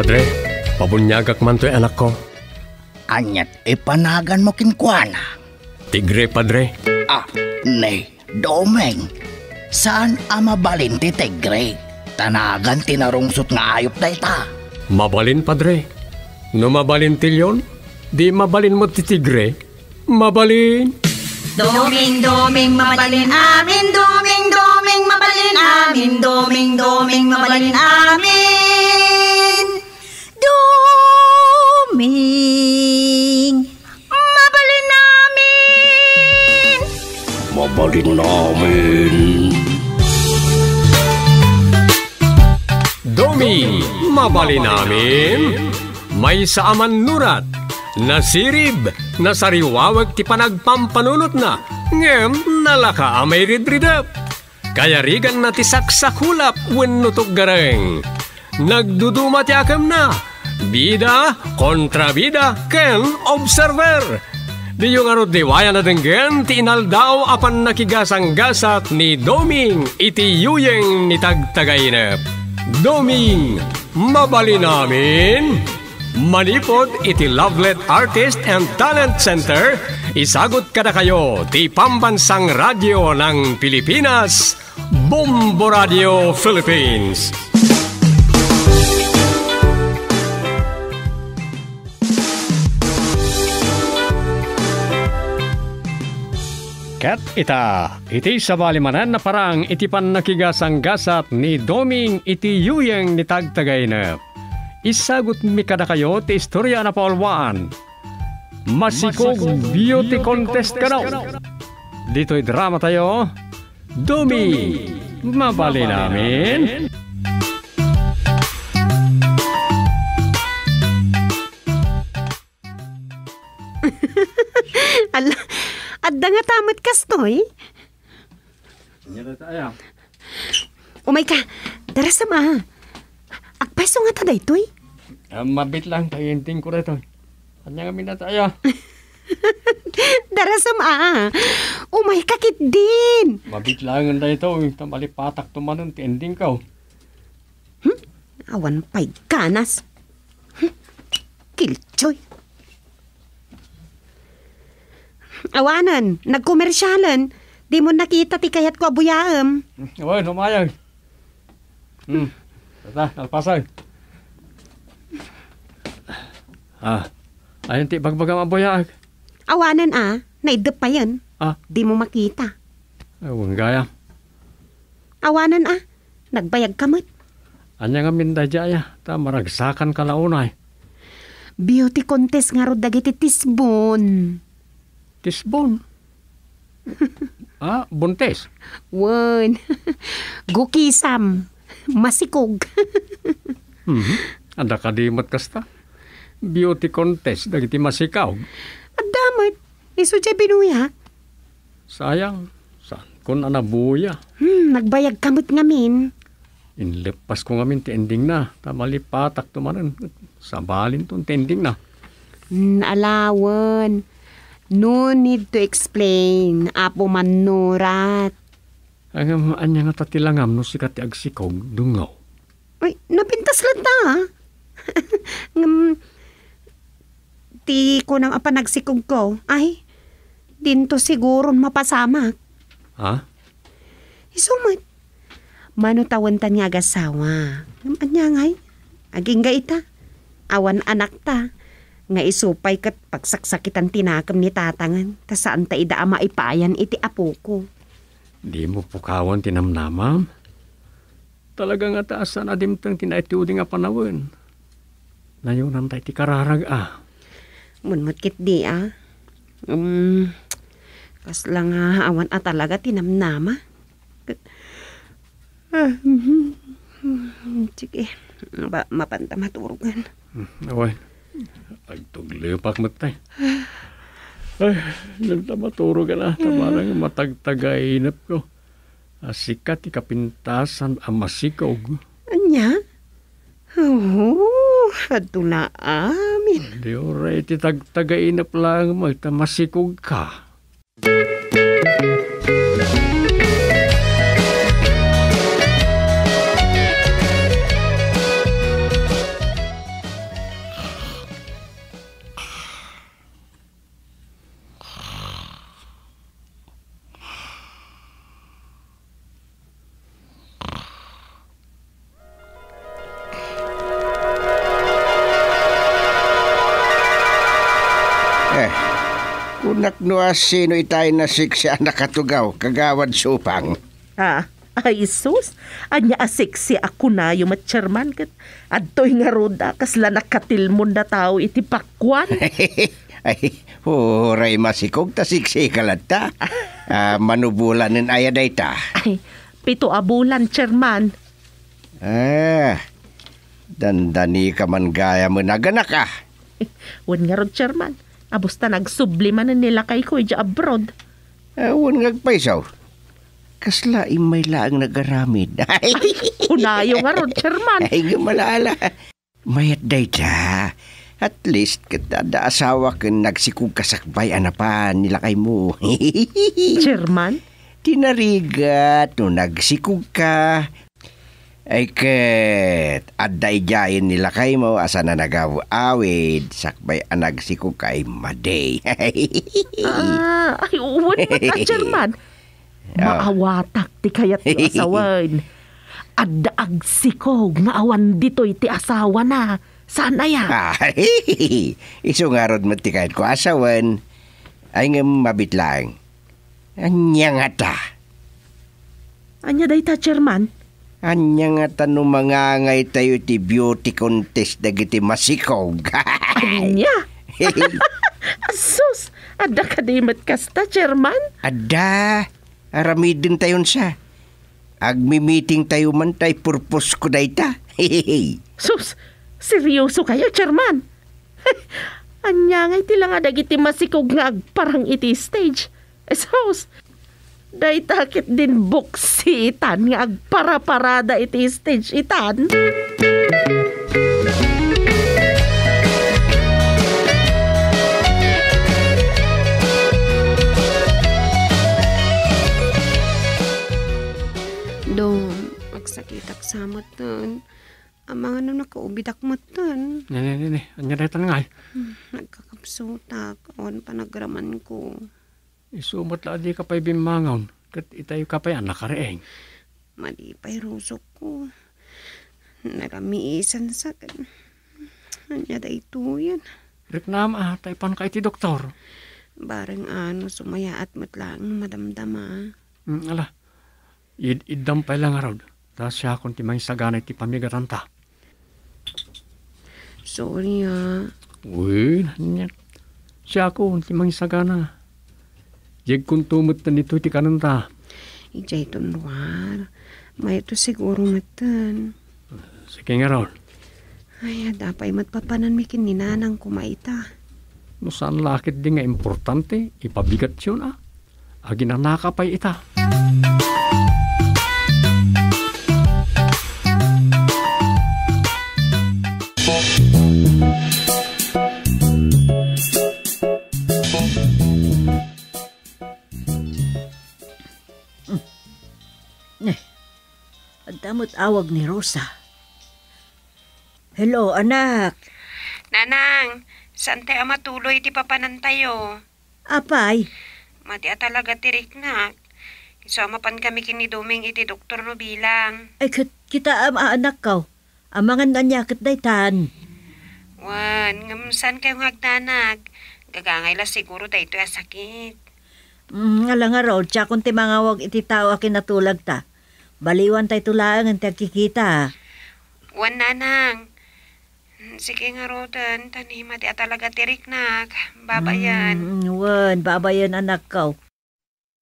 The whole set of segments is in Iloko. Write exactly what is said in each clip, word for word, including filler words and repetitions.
Padre, pabuniagak man toy anakko. Aniat ipanaganmo kenkuana? Tigre, Padre. Ah, ni Doming. Saan a mabalin ti tigre? Ta nagan ti narungsot nga ayup dayta. Mabalin, Padre. No mabalin ti leon, di mabalin met ti tigre. Mabalin. Doming, Doming, mabalin amin. Doming, Doming, mabalin amin. Doming, Doming, mabalin amin. Doming, mabalin amin. Mabalin amin. Doming, mabalin amin. Maysa a mannurat, nasirib, nasariwawag ti panagpampanunotna, ngem nalaka a mairidridep. Kayariganna ti saksakulap wenno tuggareng. Nagduduma ti akemna, bida, kontrabida, ken observer. Diyo ngarud liwayan a denggen ti inaldaw a pannakigasanggasat ni Doming iti yuyeng ni Tagtagainep. Doming, mabalin amin. Manipud iti Lovelet Artist and Talent Center, isagut kadakayo ti Pambansang Radyo ng Pilipinas, Bombo Radio Philippines. Ket ita, iti sabali manen a parang iti pannakigasanggasat ni Doming iti yuyeng ni Tagtagainep. Isagutmi kadakayo ti istoria a napaulwaan. Masikog Beauty Contest kano. Ditoy drama tayo, Doming, mabalin amin. Ala, adda ngata met kastoy? Ania dayta aya? Umayka, darasam a. Agpayso ngata daytoy? Ah, mabit lang, ta endingko daytoy. Ania ngamin dayta aya? Darasam a. Umayka ketdin. Mabit lang daytoy, ta malipatakto manen ti endingko. Hmm? Awan pay ganas. Hmm? Kiltsoy. Awanen, nagkomersialen. Dimo nakita ti kayatko a buyaem. Wen, umayag. Hmm. Tata, nalpasen. Ah, ayan ti ibagbagam a buyaag. Awanen a, naiddep payen. Ah. Dimo makita. Ay, wen gayam. Awanen a, nagbayagka met. Ania ngamin daydiay a, ta maragsakanka la unay. Beauty contest ngarud dagiti tisbon. Tisbon? Ah, buntis? Wen. Gukisam. Masikog. Mhm. Adda kadi met kasta? Beauty contest dagiti masikog? Adda met. Isu diay binuyak. Sayang, saankon a nabuya. Hmm, nagbayagka met ngamin. Inleppasko ngamin ti endingna, ta malipatakto manen. Sabalinton ti endingna. Hmm, ala wen. No need to explain, Apo Mannurat. Ngem, ania ngata ti langam no sika ti agsikog, Dungaw? Ay, napintas latta, ah. Ngem, ti kunam a panagsikogko, ay, dinto siguron mapasamak. Ha? Isu met. Mano tawentan nga agasawa. Ngem ania ngay? Agingga ita. Awan anakta. Nga isu pay ket pagsaksakitan ti nakem ni tatangen, ta saanta ida a maipayan iti apoko. Dimo pukawan ti namnamam? Talaga ngata a saan a dimteng ti naituding a panawen. Nayonanta iti kararag a. Munmut ketdi a. Um, kasla nga awan a talaga ti namnama. Ah, mhm. Sige. Ba, mapanta maturogan. Hmm, awan. Agtuglepak met tay. Ay, nanta maturogan a. Tabarang matagtagainepko. A sika ti kapintasan a masikog. Ania? Oh, adto la amin. Di uray ti tagtagainep laeng met a masikogka. Napno a sino itay a sexy a nakatugaw, Kagawad Supang? Ah, ay sus, ania a sexy a kunayo met, Chairman, ket adtoy ngarud a kasla nakatilmon a tao iti pakuan. Ay, uray masikog ta sexy ka latta. Ah, manubolanen aya dayta? Ay, pito a bulan, Chairman. Ah, dandani ka man gayam a naganak, ah. Wen ngarud, Chairman. Abus ta nagsubli manen ni lakayko idiay abroad. Ah, wen nga agpayso. Kasla immay laeng nagaramid. Ay, kunayo ngarud, Chairman. Ay, ngem ala, ala. Mayat dayta. At least, ket adda asawa ken nagsikog ka sakbay a napan ni lakaymo. Chairman? Ti narigat no nagsikog ka. Ay ket, adda idiayen ni lakaymo a saan a nagaw-awid sakbay a nagsikog ka immadi. Ah, ay, wen met, Chairman. Ah. Maawatak ti kayatyo a sawen. Adda agsikog nga awan ditoy ti asawana. Saan aya? Ay, isu ngarud met ti kayatko a sawen. Ay ngem mabit laeng. Ania ngata? Ania dayta, Chairman? Ania ngata no mangangaytayo ti beauty contest dagiti masikog? Ania? Asus, adda kadi met kasta, Chairman? Adda. Aramidentayon sa. Agmi-meetingtayo man ta ipurposko dayta. Sus, seryoso kayo, Chairman? Ania ngay ti langa dagiti masikog nga agparang iti stage? Sus, dayta ket din buksitan nga agparaparada iti stage itan. Dong, agsakitak sa metten. Amangan no nakaubidak metten. Ne, ne, ne, ne. Ania daytan ngay? Hmm, nagkakapsutak. Awan panagramanko. Isu met la a dika pay bimmangon, ket itay ka pay a nakariing. Madi pay rusokko. Nagamiisan sa ket ania daytoyen? Riknam a, ta ipanka iti doktor. Bareng a no sumayaat met laeng madamdama. Hmm, ala. Id-iddam pay la ngarud, ta siakon ti mangisagana iti pamigatanta. Sorry, ah. Wen, ania. Siakon ti mangisagana. Yegkonto metten ditoy ti kanenta. Idiay ton luar. Mayat to siguro metten. Sige ngarud. Ay, adda pay met papananmi ken ni nanang koma ita. No saan la ketdi nga importante, ipabigatyon a. Aginanaka pay ita. Ne, adda met awag ni Rosa. Hello, anak. Nanang, saan tayo a matuloy iti papanantayo? Apay? Madi a talaga ti riknak. Isu a mapan kami ken ni Doming iti doktor no bilang. Ay, ket, kita am, a, anakko. Amangan no ania ket daytan. Wen, ngem saan kayo nga agdanag? Gagangay la siguro daytoy a sakit. Mm, ala ngarud, siakon ti mangawag iti tao a kinatulagta. Baliwan tay to laengen ti agkikita. Wen, nanang. Sige ngaruden, ta ni madi a talaga ti riknak. Babayen. Mm, wen, babayen, anakko.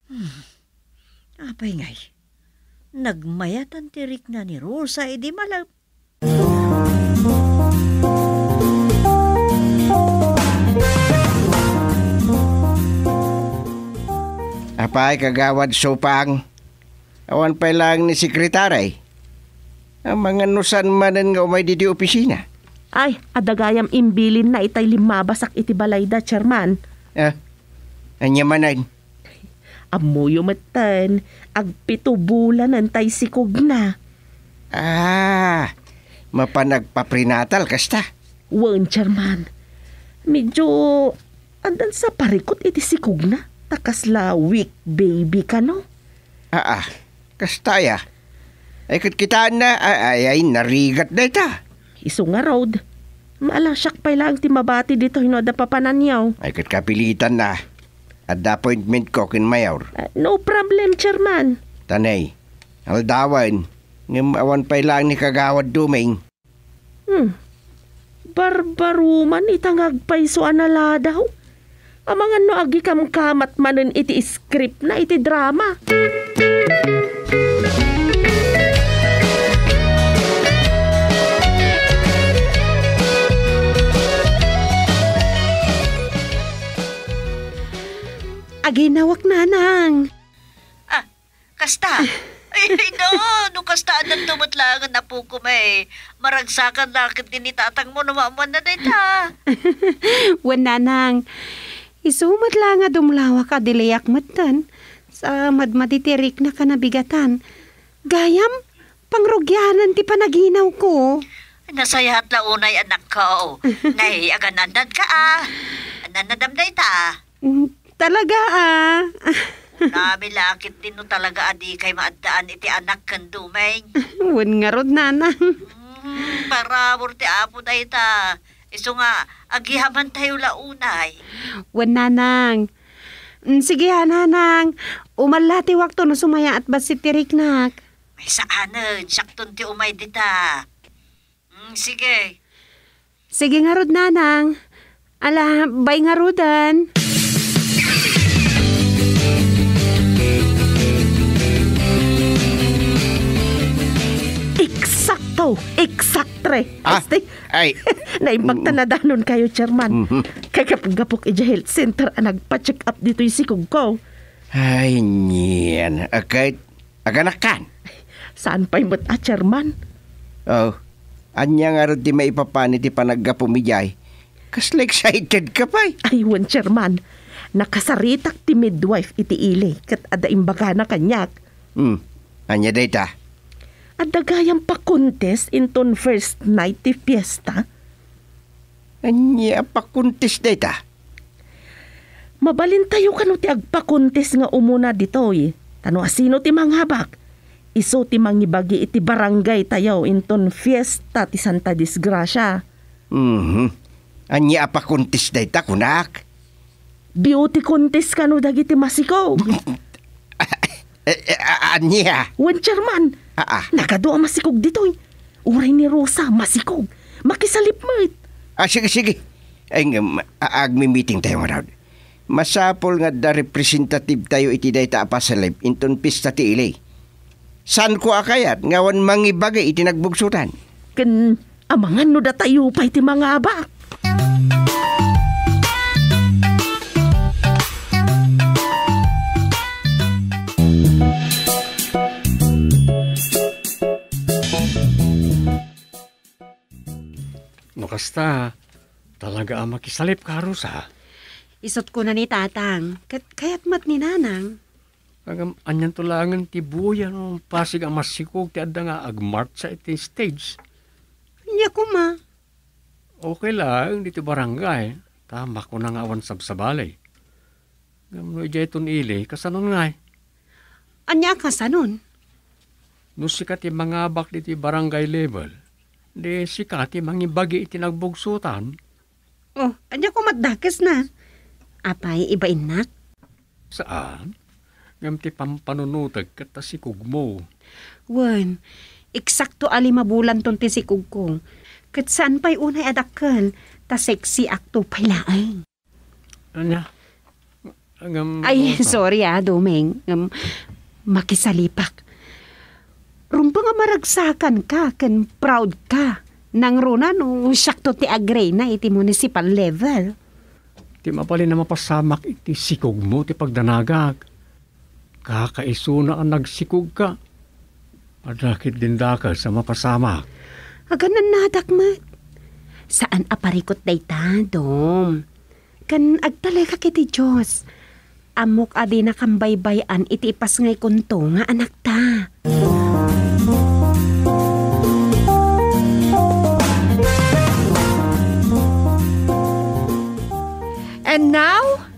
Hmm. Apay ngay? Nagmayatan ti rikna ni Rosa idi malem. Apay, Kagawad Supang? Awan pay laeng ni sekretari. Amangan no saan manen nga umay didi opisina. Ay, adda gayam imbilinna itay limmabasak iti balayda, Chairman. Ah, ania manen? Ammoyo metten, agpito bulanen tay sikogna. Ah, mapan agpaprenatal kasta? Wen, Chairman. Medyo addan sa parikut iti sikogna, ta kasla weak baby kano. Aa, kasta aya. Ay, ket kitaenna, ay, ay, ay, narigat dayta. Isu ngarud, maalasiak pay laeng ti mabati ditoy no adda papananyo. Ay, ket kapilitan na. Adda appointmentko ken mayor. Ah, no problem, Chairman. Tanay, aldawen, ngem awan pay laeng ni Kagawad Duming. Hmm. Barbaruman ita nga agpayso a naladaw. Amangan no agikamkamat manen iti script na iti drama. Aginawak, Nanang. Ah, kasta? Ay, no, no kasta, addanto met laengen apokoma. Maragsakan la ketdi ni tatangmo no maammoanna dayta. Wen, Nanang, isu met la nga dumlawak a diliak metten. Sa madmadi ti riknak a nabigatan. Gayam, pangrugianan ti panaginawko. Nasayaat la unay, anakko. Nay, agan-annadka, a. Annadam dayta. Mm, talaga, a. Kunami la ketdi no talaga a dikay maaddaan iti anak ken Duming. Wen ngarud, Nanang. Mm, parabur ti Apo dayta. Isu nga, agiyamantayo la unay. Wen, Nanang. Mm, sige, a, Nanang. Umallatiwakto no sumayaat bassit ti riknak. Ay, saanen, siakton ti umay dita. Mm, sige. Sige ngarud, Nanang. Ala, bye ngaruden. Eksakto! Eksaktre! Ah, Este, ay. Naimbag ta nadanon kayo, Chairman. Mhm. Kagapgapok idiay health center a nagpa-check up ditoy sikog ko. Ay, niyan. Akat, aganakkan. Saan pay met a, Chairman? Oh, ania ngarud ti maipapan iti panaggapum idiay? Kasla excited ka pay. Ay, wen, Chairman. Nakasaritak ti midwife iti ili, ket adda imbagana kaniak. Hmm, ania dayta? Adda gayam pa-contest inton first night ti fiesta. Ania a pa-contest dayta? Mabalintayo kano ti agpa-contest nga umuna ditoy. Ta no asino ti mangabak, isu ti mangibagi iti barangay tayo inton fiesta ti Santa Disgracia. Mhm. Ania a pa-contest dayta, kunak? Beauty contest kano dagiti masikog. Eh, eh, a-, ania? Wen, Chairman. Ah, ah. Nagadu a masikog ditoy. Uray ni Rosa, masikog. Makisalip met. Ah, sige, sige. Ay, ngem, a-, agmi-meeting tayo ngarud. Masapul nga adda representative tayo iti dayta a pasalip inton pista ti ili. Saanko a kayat nga awan mangibagi iti nagbugsotan? Ken amangan no datayo pay ti mangabak. No kasta, talaga a makisalipka, Rosa? Isut' kuna ni Tatang, ket kayat met ni Nanang. Ngem, anianto laengen ti buya no pasig a masikog ti adda nga agmartsa iti stage? Ania koma? Okay laeng ditoy barangay, ta makuna nga awan sabsabali. Ngem no idiay ton ili, kasanon ngay? Ania a kasanon? No sika ti mangabak ditoy barangay level, di sika ti mangibagi iti nagbugsotan. Oh, ania koma dakesna? Apay, ibainnak? Saan? Ngem ti pampanunotek ket ta sikogmo. Wen, eksakto a lima bulanton ti sikogko. Ket saan pay unay a dakkel, ta sexy akto pay laeng. Ania? Ngem, ay, Rosa. Sorry, ah, Doming. Ngem, makisalipak. Rumbeng a maragsakanka ken proudka. Nangruna no siakto ti agreyna iti municipal level. Ti mabalin a mapasamak iti sikogmo ti pagdanagak. Kakaisuna a nagsikogka. Adda ketdin dakes a mapasamak. Aganannadak met. Saan a parikut dayta, Dom. Ken agtalekak iti Dios. Ammok a dinakam baybay-an iti ipasngaykonto nga anakta. And now,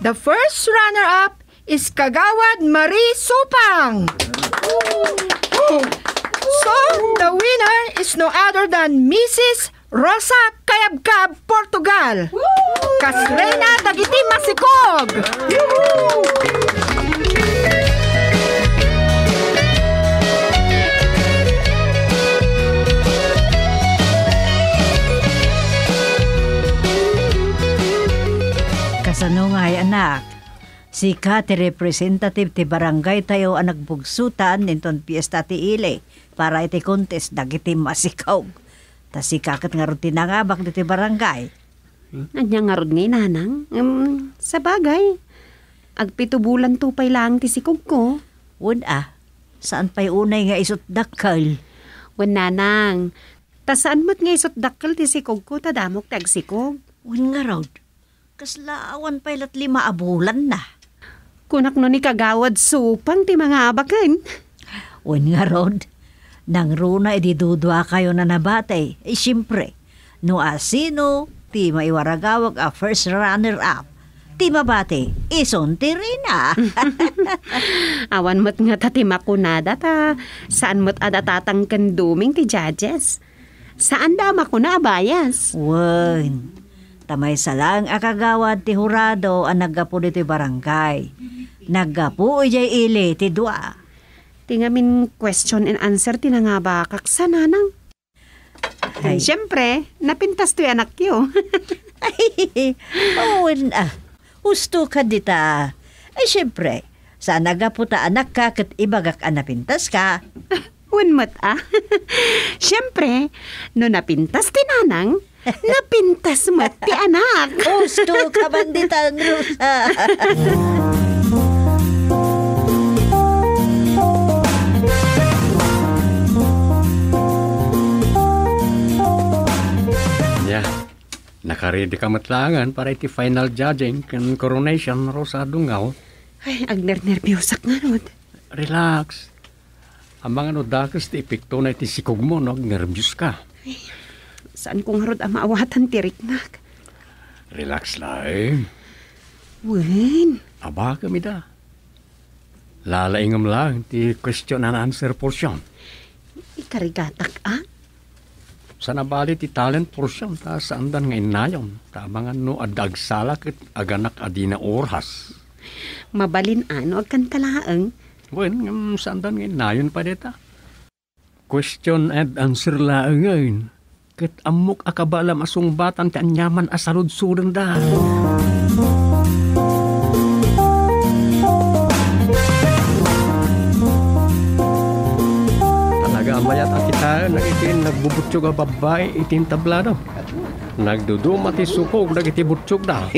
the first runner-up is Kagawad Marie Supang. So, the winner is no other than Missus Rosa Kayabkab Portugal. Kas reyna dagiti masikog. Kasano ngay, anak? Sika ti representative ti barangay tayo a nagbugsutan inton fiesta ti ili para iti contest dagiti masikog. Ta sika ket ngarud ti nangabak diti barangay. Ania ngarud ngay, nanang? Em, sabagay, agpito bulanto pay laeng ti sikogko. Wen a, saan pay unay nga isut dakkel? Wen, nanang, ta saan met nga isut dakkel ti sikogko ta damok ti agsikog. Wen ngarud, kasla awan pay lat lima a bulanna. Kunak no ni Kagawad Supang ti mangabaken. Wen ngarud, nangruna idi duduakayon a nabati. Eh, siempre, no asino ti maiwaragawag a first runner-up, ti mabati, isun ti reyna. Awan met ngata ti makunada ta saan met a datatang ken Duming ti judges. Saanda a makuna a bias. Wen, ta maysa laeng a kagawad ti hurado a naggapu ditoy barangay. Naggapu idiay ili ti dua. Ti ngamin question and answer ti nangabakak sa, nanang. Ay. Siyempre, napintas toy anakyo. Ay, wen a. Husto ka dita. Ay, siyempre, saan a gapu ta anakka ket ibagak a napintaska. Wen met a. Siyempre, no napintas ti nanang, napintas met ti anak. Husto ka man ditan, Rosa. Nia, nakaredy ka met laengen para iti final judging ken coronation, Rosa Dungaw? Ay, agnernerbiusak ngarud. Relax. Amangan no dakes ti epektona iti sikogmo no agnerbios ka. Ay, saanko ngarud a maawatan ti riknak. Relax laeng. Wen. Abakem ida. Lalaingem laeng ti question and answer portion. Ikarigatak a? Saan a bali ti talent portion ta saandan nga innayon. Ta amangan no adda agsala ket aganak a dina oras. Mabalin a no agkanta laeng. Wen, ngem saandan nga innayon pay dayta. Question and answer laengen. Ket ammok a kabaelam a sungbatan ti aniaman a saludsodenda. Talaga a mayat a kitaen dagiti nagbubuttiog a babbai iti entablado. Nagduduma ti sukog dagiti buttiogda.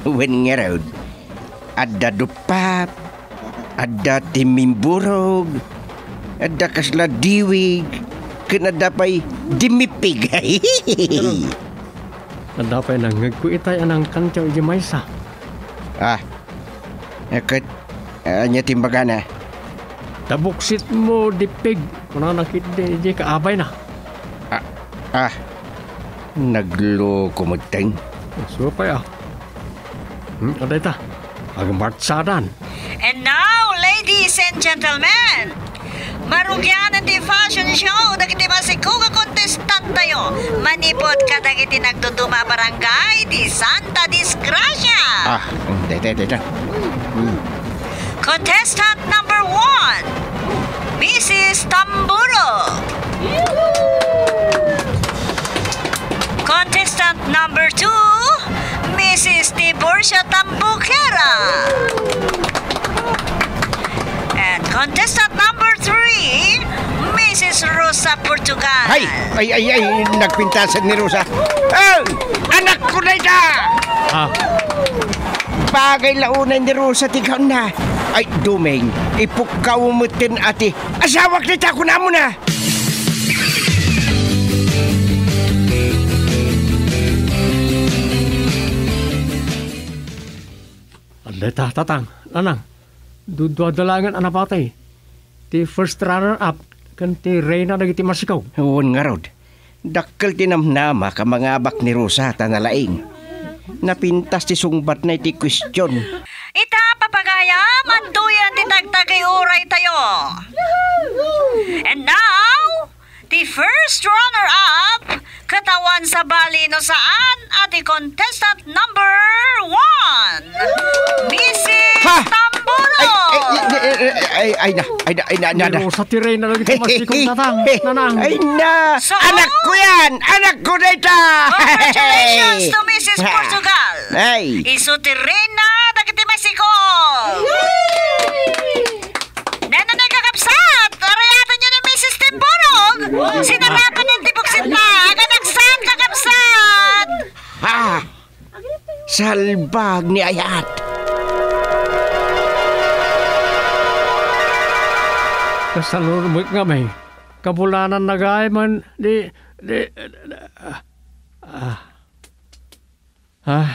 Wen ngarud, adda duppap, adda timmimburog, adda kasla diwig, ken adda pay dimmipig. Adda pay nangngegko itay a nangkantiaw iti maysa. Ah, ket, ania ti imbagana? Ta buksitmo, dippig, kunana ketdi iti kaabayna. Ah, ah, nagloko metten. Isu pay a. Hmm, adda ita. Agmartsadan. And now, ladies and gentlemen, marugianan ti fashion show dagiti masikog a kontestantayo manipud kadagiti nagduduma a barangay ti Santa Disgracia. Ah, mm, dayta, dayta. Mm. Contestant number one, Missus Tamburo. Contestant number two, Missus Tiburcio Tambukera. And contestant number three, Missus Rosa Portugal. Ay, ay, ay, ay, nagpintasan ni Rosa. Oh, anak ko na ita! Ah. Bagay la unay ni Rosa ti kaunna. Ay, Duming, ipukkaw metten a ti asawak dayta kunamona. Adda ita, Tatang, Nanang, duduada laengen a nabati. Ti first runner-up ken ti reyna dagiti masikog. Wen ngarud, dakkel ti namnamak a mangabak ni Rosa ta nalaing. Napintas ti sungbatna iti question. Ita, papagayam, adtoyen ti tagtagay uraytayo. And now, ti first Sabali no saan, a ti contestant number one, Missus Ha? Tamburo. Ay, ay, ay, ay, ay, ay, na, ay, na, ay, na, na, Ni na. Rosa ti reyna dagiti masikong, tatang, nanang. Ay, na. So? Anak ko yan! Anak ko dayta! Congratulations to Missus Ha. Portugal. Ay. Isu ti reyna dagiti masikong. Nana, kakabsat, arayaten yo ni Missus Timburog. Sinarapan ng tibok sita. Aganaksan, kakabsat. Ha! Salbag ni ayat. Kasalurmut nga may kabulanan na gayman di, di, ah, ah.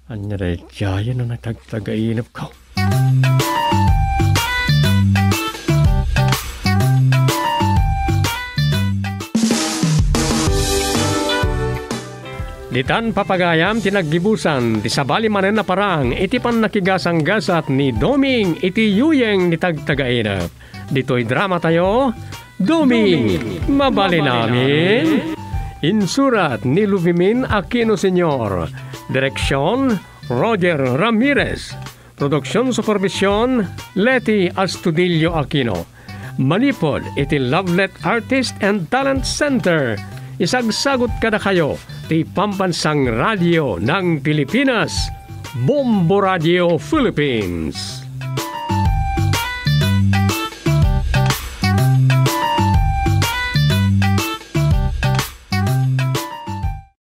Ania daydiay a natagtagainepko? Ditan, papagayam, ti naggibusan ti sabali manen a parang iti pannakigasanggasat ni Doming iti yuyeng ni tagtagainep. Ditoy dramatayo, Doming, mabalin amin. Insurat ni Luvimin Aquino Senior. Direksyon, Roger Ramirez. Produksion supervision, Leti Astudillo Aquino. Manipud iti Lovelet Artist and Talent Center. Isagsagut kadakayo ti Pambansang Radio ng Pilipinas, Bombo Radio Philippines.